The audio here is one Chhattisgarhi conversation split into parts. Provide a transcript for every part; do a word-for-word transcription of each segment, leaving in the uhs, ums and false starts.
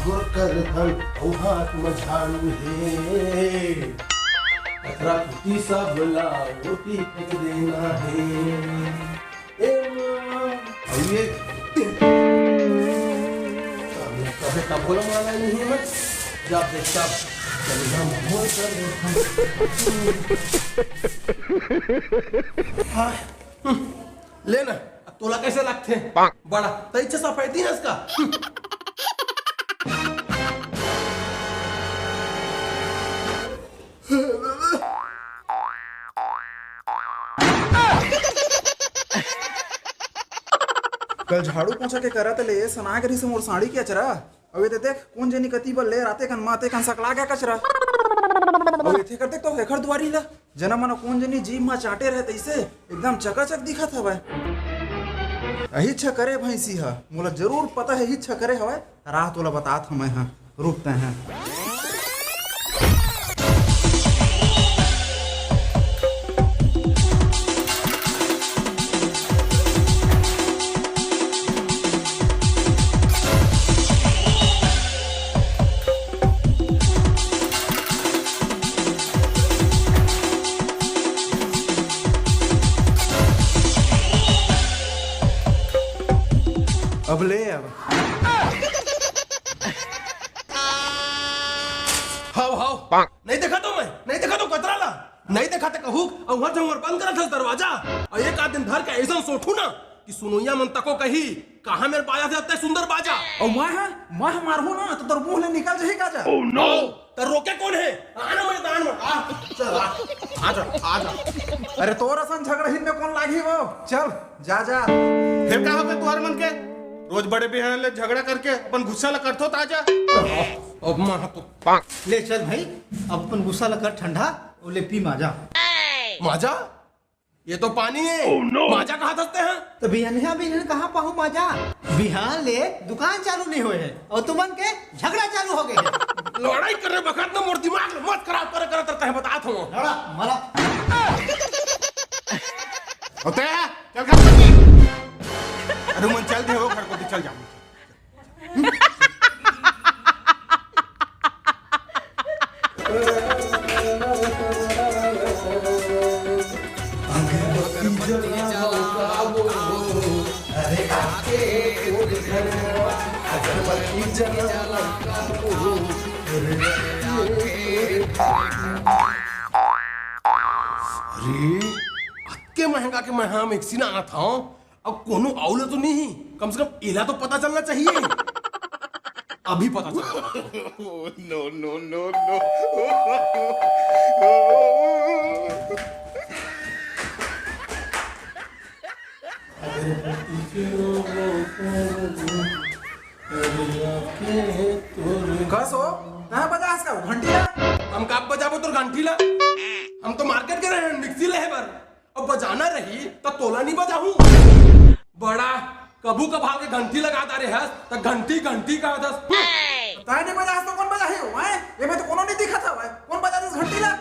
मोर करधन अउ हाथ म झाड़ू हे। कचरा कुटी सब ला ओती फेंक देना हे। ए माँ, अउ ये कभी कबो ला माना नहीं है मैं। जब देख तब चल ना मोर करधन। हाँ, हम्म, ले ना। अब तोला कैसे लगथे? बड़ा तैं इच्छा सफेदी हस का? कल झाड़ू पोछा के करत ले सना गे रहिस मोर साड़ी के अचरा। अउ ये दे देख, कोन जनी कति बर ले राते कन माते कन सकला गे कचरा। अउ एथे कर देख तो एखर दुआरी ला, जना मन कोन जनी जीभ म चांटे रहे तइसे एकदम चकाचक दिखत हवय। अहिच करे भैंसी ह, मोला जरूर पता हे, अहिच करे हवय। राह तोला बतात हवं मैं ह, रुक तैं ह। अब ले अब। हाव, हाव। नहीं देखा तो मैं, नहीं देखा तो कतरा ला। नहीं देखा तो कहूँ, अउ हर झंवर बंद करत हस दरवाजा। अउ एक आध दिन धर के ऐसा सोठू ना कि सुनोइया मन तको कही, "कहाँ मेर बाजा से अत्ते सुंदर बाजा?" अउ मैं ह, मैं ह मारहूँ ना, तो तोर मुंह ले निकल जाही गाजा। Oh no! त रोके कोन हे? आ ना मैदान में, आ, चल, आ, आ जा, आ जा। अरे, तोर असन झगड़ाहीन में कोन लागही वो? चल, जा, जा। फेर का होगे तुहर मन के? रोज बड़े बिहान ले झगड़ा करके अपन गुस्सा ला करथो ताजा। अब मैं तो ले चल भाई, अपन गुस्सा ला कर ठंडा, अउ ले पी माजा। माजा? ये तो पानी हे। Oh no! माजा कहाँ दसते हैं? तो बिहनिया बिहन कहाँ पाहूँ माजा? बिहान ले दुकान चालू नहीं होए हे अउ तुमन के झगड़ा चालू हो गए हे। लड़ाई करे बखत ना मोर दिमाग ल मत खराब करे, करत रहते हैं, बतात हूँ। लड़ा, मला। होते हैं, चल घर कोती। अरे मन चल दे हो घर कोती, चल जा। अरे, अतके महंगा के मैं हा मिक्सी लानत हंव, अब कोनो अउ ला तो नहीं, कम से कम एला तो पता चलना चाहिए। अभी पता चला। No, no, no, no। कस हो? कहाँ बजास का घंटी ला? हम का बजाबो तोर घंटी ला? हम तो मार्केट गे रहे हन मिक्सी लेहे बर। अब बजाना रही त तोला नहीं बजाहूँ। बड़ा कभू कभार के घंटी लगा डारे हस त घंटी घंटी कहत हस। तैं नहीं बजास तो कोन बजाही हो? हैं? ये में तो कोनो नहीं दिखत हवय। कोन बजा देस घंटी ला?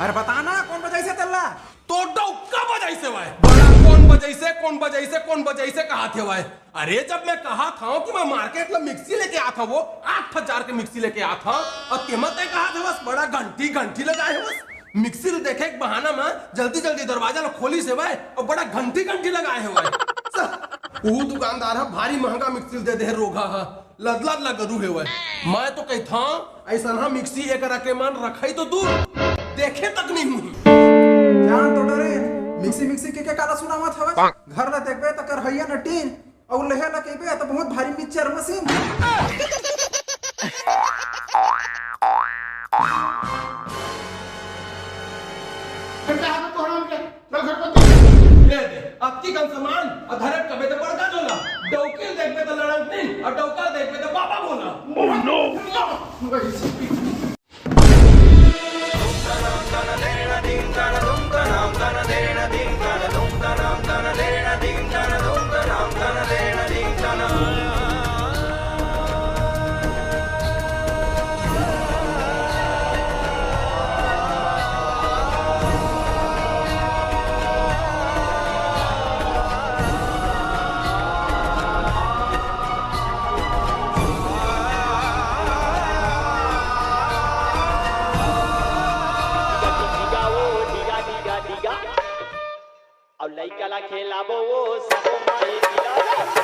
अरे बता ना, कोन बजाइसे तेला? तो डौका बजाइसे वाय। बड़ा कोन बजाइसे, कोन बजाइसे, कोन बजाइसे कहत हे वाय। अरे, जब मैं कहत हंव कि मैं मार्केट ले मिक्सी लेके आत हंव, वो आठ हजार के मिक्सी लेके आत हंव, अउ तेमा तैं कहत हवस बड़ा घंटी घंटी लगाए हवस। मिक्सी ल देखे के बहाना म जल्दी जल्दी दरवाजा ल खोलिस हेवय अउ बड़ा घंटी घंटी लगाए हेवय। स-, ऊ दुकानदार ह भारी महंगा मिक्सी ल दे दे हे रोगहा ह, लदलद ला गरू हेवय। मैं तो कहिथंव अइसनहा मिक्सी एकरा के मन रखई तो दूर, देखे तक नहीं हुई। जान तो डरे, मिक्सी मिक्सी के, के काला सुनावत हवय। घर ला देखबे त करहइया न टीन, अउ लेहे ला कहिबे त बहुत भारी मिक्सचर मशीन। फेर का हाथ तोहरा मन के? चल घर पर। दे दे, अतकी कन सामान, अउ धरे कबे त बड़का झोला। डौकी ल देखबे त लड़ंग टीन, अउ डौका ल देखबे त बाबा भोला। Oh no! अउ लइका ला खेलाबो वो सबो माई गिला।